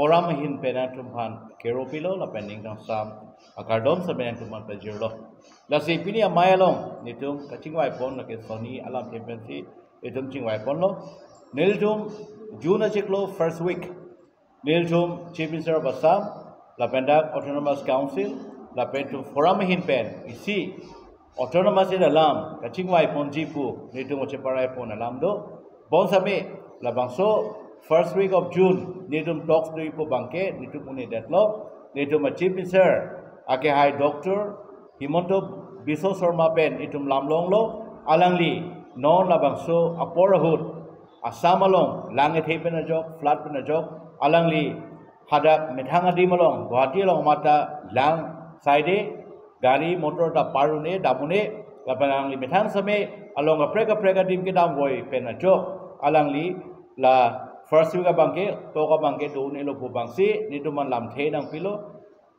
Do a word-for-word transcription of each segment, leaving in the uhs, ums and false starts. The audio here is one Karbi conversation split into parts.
forum ahin pen nangtum aphan kero pilo lapen ning kangsam akardom sitame nangtum aphan pajirlo. Lasi pini amei along nelitum kachingvai pon lake Soni alamthe pensi nelitum chingvai ponlo. Nelitum June achiklo first week nelitum Chief Minister of Assam, lapen dak Autonomous Council, lapen itum forum ahin pen isi autonomous state alam kachingvai ponji pu nelitum kacheparai pon alam do. Bonsitame labangso first week of June nelitum talks do-ikpo abangke nelitum un-edetlo. Nelitum a Chief Minister akehai Doctor Himanta Biswa Sarma pen nelitum lam longlo, alangli non labangso apor ahut Assam along lang ethe pen ajok, flood pen ajok, alangli hadak methang adim along, Guwahati along mate lang saide, gari motor ta par un-e, dam un-e, lapen alangli methang sitame along kaprek kaprek adim kedam voi pen ajok, alangli la first week abangke, talk abangke do un-elo pu abangsi nelitum aphan lamthe nangpilo.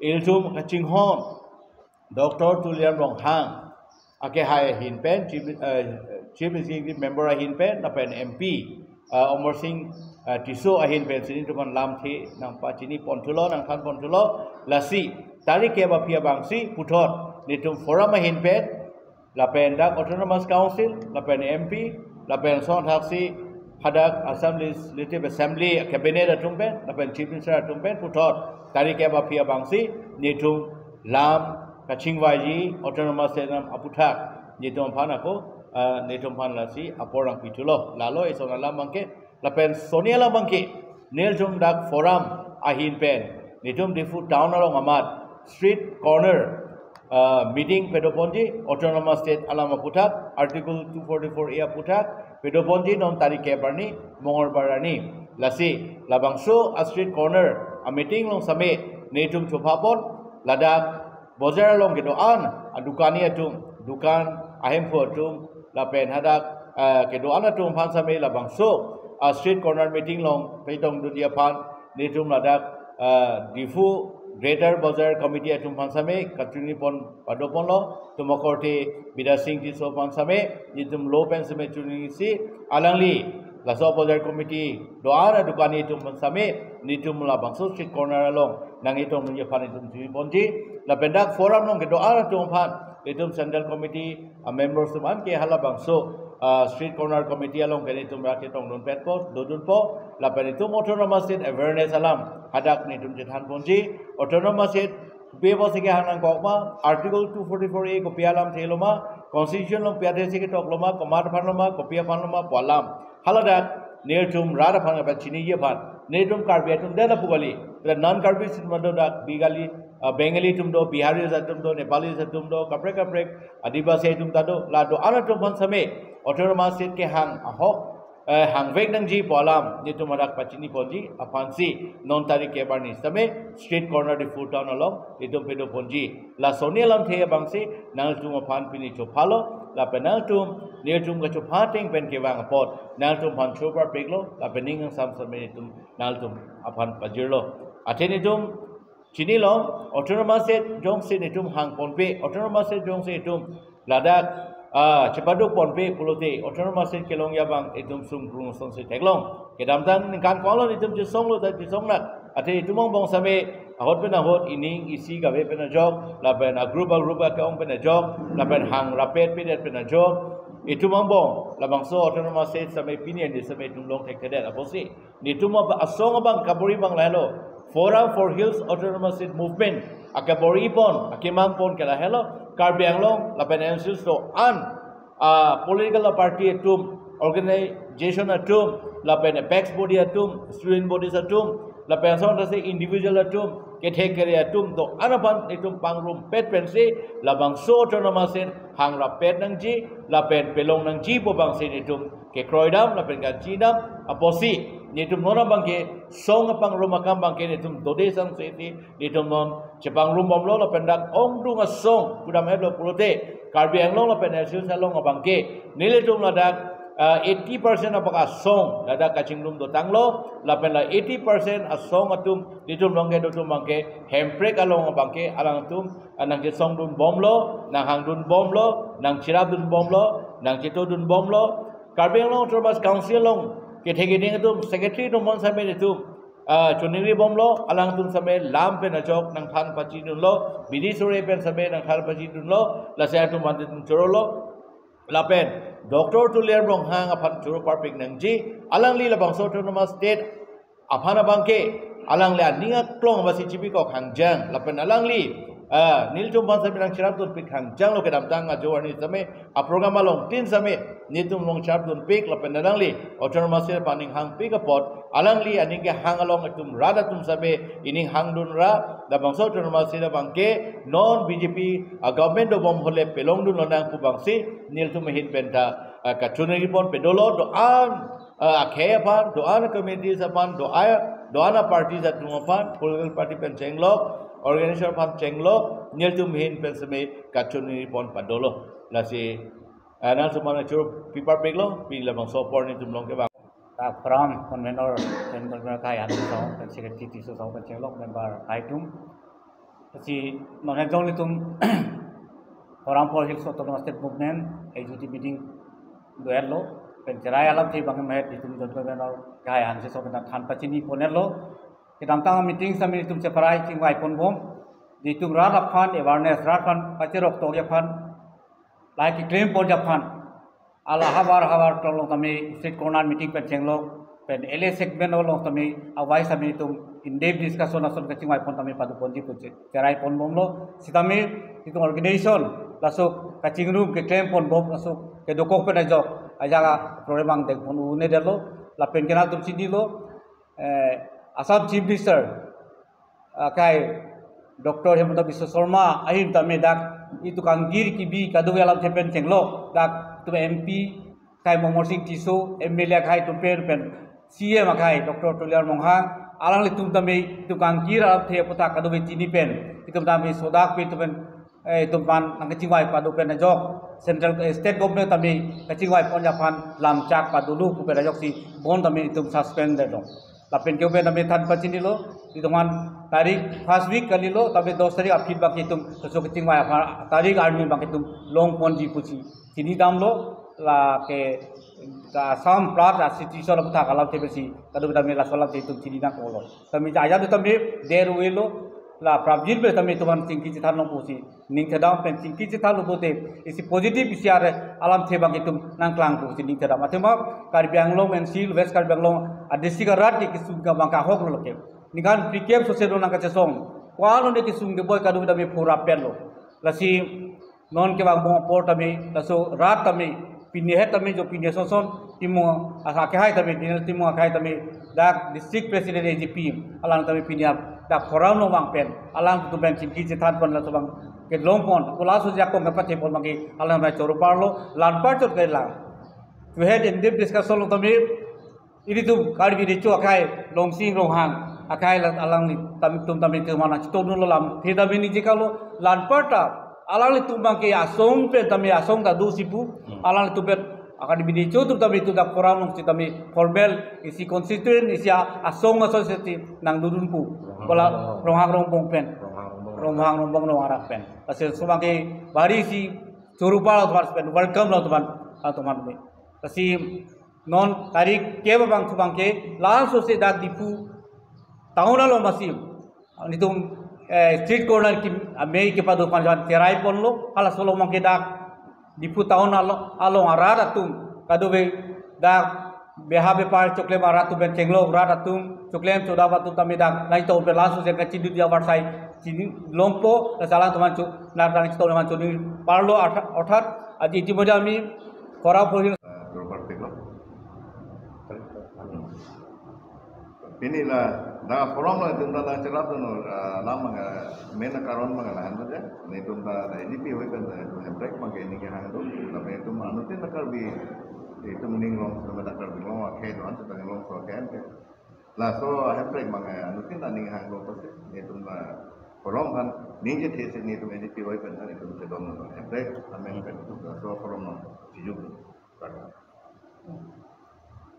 Ilitum kachinghon Doctor Tuliram Ronghang akehai ahin pen, Chief, eh, Chief Executive Member ahin pen, lapen M P, eh, Amarsing, eh, Tisso ahin pensi nelitum aphan lamthe nangpachini ponthulo, nangthan ponthulo. Lasi tarik kep aphi abangsi puthot nelitum forum ahin pen, lapen dak Autonomous Council, lapen M P, lapen lason thaksi hadak Assam Legislative Assembly Cabinet atum pen, lapen Chief Minister atum pen puthot tarik kep aphi abangsi nelitum lam kachingvaiji, autonomous state alam aputhak nelitum aphan ako, ah, nelitum aphan lasi apor nangpithulo. Lalo ison alam abangke, lapen Soni alam abangke, nelitum dak forum ahin pen nelitum Diphu town along amat street corner, ah, meeting pado ponji, autonomous state alam aputhak, Article two forty-four A aputhak pado ponji, non tarik kep arni, Mongolbar arni. Lasi labangso a street corner a meeting along sitame nelitum chopha pon, ladak bojar along kedo-an adukani atum, dukan ahemphu atum, lapen hadak, eh, kedo-an atum aphan sitame labangso a street corner meeting along petong dunji aphan nelitum ladak, eh, Diphu Greater Bojar Committee atum aphan sitame kachini pon pado ponlo, itum akorte Bidya Sing Tisso aphan sitame nelitum lo pen sitame chunisi, alangli laso bojar committee do-an adukani atum aphan sitame nelitum labangso street corner along nangketong dunji aphan nelitum chini ponji, lapen dak forum along kedo-an atum aphan nelitum central committee a members atum an ke halabangso, ah, street corner committee along ke nelitum rak ketong dunpetpo, dodunpo, lapen itum autonomous state awareness alam hadak nelitum chethan ponji, autonomous state kopi apotsi kehang nangkok ma, Article two forty-four A kopi alamthe lo ma, Constitution along pi athesi ketok lo ma, komat aphan lo ma, kopi aphan lo ma pu alam. Haladak nelitum rat aphan kapachiniji aphan, nelitum Karbi atum det apu kali, la non Karbi atum do dak, Bengali, ah, Bengali atum do, Bihari atum do, Nepali atum do, kaprek kaprek Adivasi atum ta do, la do-an atum aphan sitame autonomous state kehang ahok, eh, hangvek nangji pu alam nelitum hadak pachini ponji aphansi non tarik kep arni sitame street corner Diphu town along nelitum pado ponji. La Soni alamthe abangsi nangtum aphan pini chophalo, lapen nangtum, nelitum kachopha ateng pen kevang apot nangtum aphan chopar peklo, lapen ning kangsam sitame nelitum nangtum aphan pajirlo. Athe nelitum chinilo, autonomous state jongsi nelitum hang ponpe, autonomous state jongsi itum ladak, ah, chepaduk ponpe pulote, autonomous state kelongji abang itum sungkrung asonsi theklong. Kedamtang ningkan ko-an lo nelitum chesonglo ta chesong nang. Athe itum angbong sitame ahut pen ahut ining isi kave pen ajok, lapen a group a group a ke-ong pen ajok, lapen hang rapet pedet pen ajok. Itum angbong labangso autonomous state sitame pini ani sitame itum long thekthedet apotsi nelitum ap-, asong abang kabor-i abang lahelo. Forum for Hills Autonomous State Movement akabor-i pon, akemang pon ke lahelo. Karbi Anglong lapen N C Hills do-an, ah, political party atum, organization atum, lapen apex body atum, student bodies atum, lapen asong tase individual atum, kethek kere atum do-an aphan itum pangrumpet pensi labangso autonomous state hang rapet nangji lapen pelong nangji pu abangsi nelitum kekroidam lapen kanchidam apotsi nelitum non abangke song apangrum akam abangke nelitum dode sangse ti nelitum non chepangrum bomlo, lapen dak ongdung asong kudam heplo pulote Karbi Anglong lapen N C Hills along abangke nelitum ladak, ah, eighty percent abang asong ladak kachingrum dotanglo, lapen la eighty percent asong atum nelitum along kedo atum abangke Hemprek along abangke alangtum, ah, nangkesong dun bomlo, nanghang dun bomlo, nangcherap dun bomlo, nangcheto dun bomlo. Karbi Anglong Autonomous Council along kethek keding atum, secretary atum aphan sitame nelitum ah, choningri bomlo, alangtum sitame lam pen ajok nangthan pachidunlo, bidi sore pen sitame nangthan pachidunlo, lasi atum vantin chorolo, lapen Doctor Tuliram Ronghang aphan choro parpik nangji, alangli labangso Autonomous State aphan abangke, alangli aning aklong basi chipikok hangjang, lapen alangli, ah, nelitum aphan sitame nangcherapdunpik hangjanglo kedamtang ajo arni sitame, aprogram along tin sitame, nelitum along cherapdunpik, lapen alangli Autonomous State aphan aning hangpik apot, alangli aning kehang along itum rat atum sitame ining hangdun ra, labangso Autonomous State abangke non B J P, ah, government dobom ahut le pelongdun lonang pu abangsi, nelitum ahin penta, ah, kachoningri pon padolo, do-an, ah, akhei aphan, do-an communities aphan, do-an, do-an parties atum aphan, political party pen chenglok, organization aphan chenglok, nelitum ahin pen sitame kachoningri pon padolo. Lasi, ah, nangtum aphan choro pi parpiklo, pini labangso apor nelitum along kevang. Ta forum convener, joint convener akhai atum asong, pen secretary tisu asong pen chenglok member akhai atum. Lasi non hek jong nelitum Forum for Hills Autonomous State Movement executive meeting do-etlo, pen cherai alamthe abang mahet nelitum joint convener akhai Hanse asong pen than pachini pon-etlo. Kedamtang meeting sitame nelitum cheparai chingvai ponbom, nelitum rat aphan awareness, rat aphan pacherok tokji aphan, lahai keklem ponji aphan, hala havar havar along tame street corner meeting pen chenglok, pen L A segment along tame awai sitame nelitum in-depth discussion ason kachingvai pon tame pado ponji pu che-, cherai ponbomlo. Sitame nelitum organization laso kachingrum keklem ponbom laso kedokok pen ajok ajak a-program abang deng pon un-edetlo, lapen ke nangtum chinilo, eh, Assam Chief Minister akhai Doctor Himanta Biswa Sarma ahin tame dak itum kangkir kibi kadokave alamthe pen chenglok, dak itum M P akhai Momor Singh Tisso, M L A akhai atum pen, pen C M akhai Doctor Tuliram Ronghang, alanglitum tame itum kangkir alamthe aputhak kadokave chini pen, itum tame sodak pen itum pen, eh, itum aphan nangkachingvai pado pen ajok, central, eh, state government tame kachingvai ponji aphan lamchak padolo pu pen ajoksi bond tame itum suspend detlo. Lapen ke pen tame than pachinilo, itum aphan tarik first week kalilo, tame dos tarik aphi abangke itum laso kachingvai aphan tarik arni abangke itum long ponji pusi chinidamlo, lake ta Assam plat a city sol aputhak alamthe pensi, kadokave tame laso alamthe itum chini nangkoklo. Tame ajat tame der-etlo, la prapjin pen tame itum aphan chingki chethan long pusi ning thedam pen chingki chethanlo pulote, isi positive isi ar alamthe abang itum nangklang pusi ning thedam. Athema Karbi Anglong N C West Karbi Anglong a-district arat ke kesung ke abang kahoklo ke. Ningkan phlikep sose do nangkachesong. Ko-an lo ne kesung keboi kadokave tame phurap penlo. Lasi non kevang bom apor tame, laso rat tame, pini het tame jo pini ason ason, Timung akhai tame, Daniel Timung akhai tame, dak district president A G P, alang tame pini dak forum along vang pen, alangtum pen chingki chethan pon laso abang kelong pon, ko laso ajakong kepathe pon abangke, alang tame choro parlo, la-anpar chot kelang. We had in-depth discussion along tame, ilitum Karbi Recho akhai, Longsing Ronghang akhai la alangli tam, itum tame itum aphan nangchitondunlo lamthe tame ningje kalo, la-anpar ta alanglitum abangke asong pen tame asong ta dosi pu, Hmm. alanglitum pen Karbi Recho atum tame itum dak forum alongsi tame formal isi constituent isi a-, asong asong seti nangdodun pu. Ronghang Bola Rongbong. Ronghang Rongbong pen. Ronghang Rongbong. Ronghang Rongbong Ronghang arat pen. Lasi laso abangke bari si choro parlo atum aphan pen, welcome lo atum aphan, atum aphan pen. Lasi non tarik kep abang thu abangke laso si dak Diphu town along masi nelitum, eh, street corner ki amei kepado pon jan cherai ponlo, halaso along abangke dak Diphu town along, along arat atum, kadokave dak beha bepar choklem arat atum pen chenglok, rat atum choklem chodap atum tame dak nai town pen laso si kachidun dia varsai chini longpo, laso alangtum aphan chu, nar dak chito aphan chini parlo, orthat, orthat aji iti moja ami Forum for Hills. Eh, berapa artikel? Pini la, dak forum along itum ta nangcherapdun, ah, alam abang, ah, main karon abang lahenlo je. Nelitum ta, ta A G P ahoi pen ta itum hemprek abangke ningje hangdun. Lapen itum anuttin ta Karbi, itum ning long, itum ta Karbi Anglong akhei do-an, itum ta Anglong so akhei ke. Laso hemprek abang, eh, anuttin ta ning hanglo pusi, nelitum ta forum aphan ningjethe si nelitum A G P ahoi pen ta itum chedondun hemprek, amen pen itum laso forum along chijuk.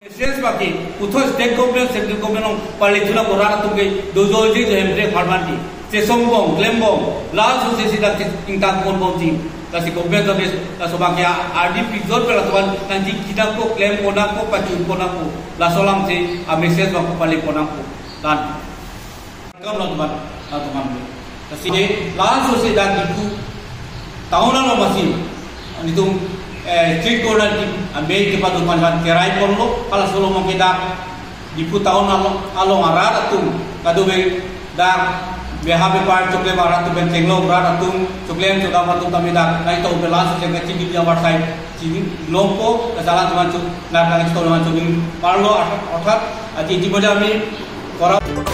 Message abangke, puthot state government, central government along parli thunang, rat atum ke dojolji jo hemprek apharman ke. Chesong bom, klem bom, laso si dak ingtang pon bomji. Lasi government service, laso abangke ardi pijot pen laso abang nangji kita ko klem pon nangpo, pachun pon nangpo. Laso alam si a-message abang parli pon nangpo. Lan. Kam lo teman, lo teman. Lasi laso si dak Diphu town along masi, nelitum, eh, street corner team amei kepadun panvan kerai ponlo, halaso along ke dak Diphu town along, along arat atum, kadokave dak beha bepar choklem arat atum pen chenglo arat atum, choklem chodam atum tame dak, nai to belas cheng kachini di abar sai, chini longpo, kasalan teman chu, dak kang store teman chu ning parlo, orthat, ati di bodam ni, korap.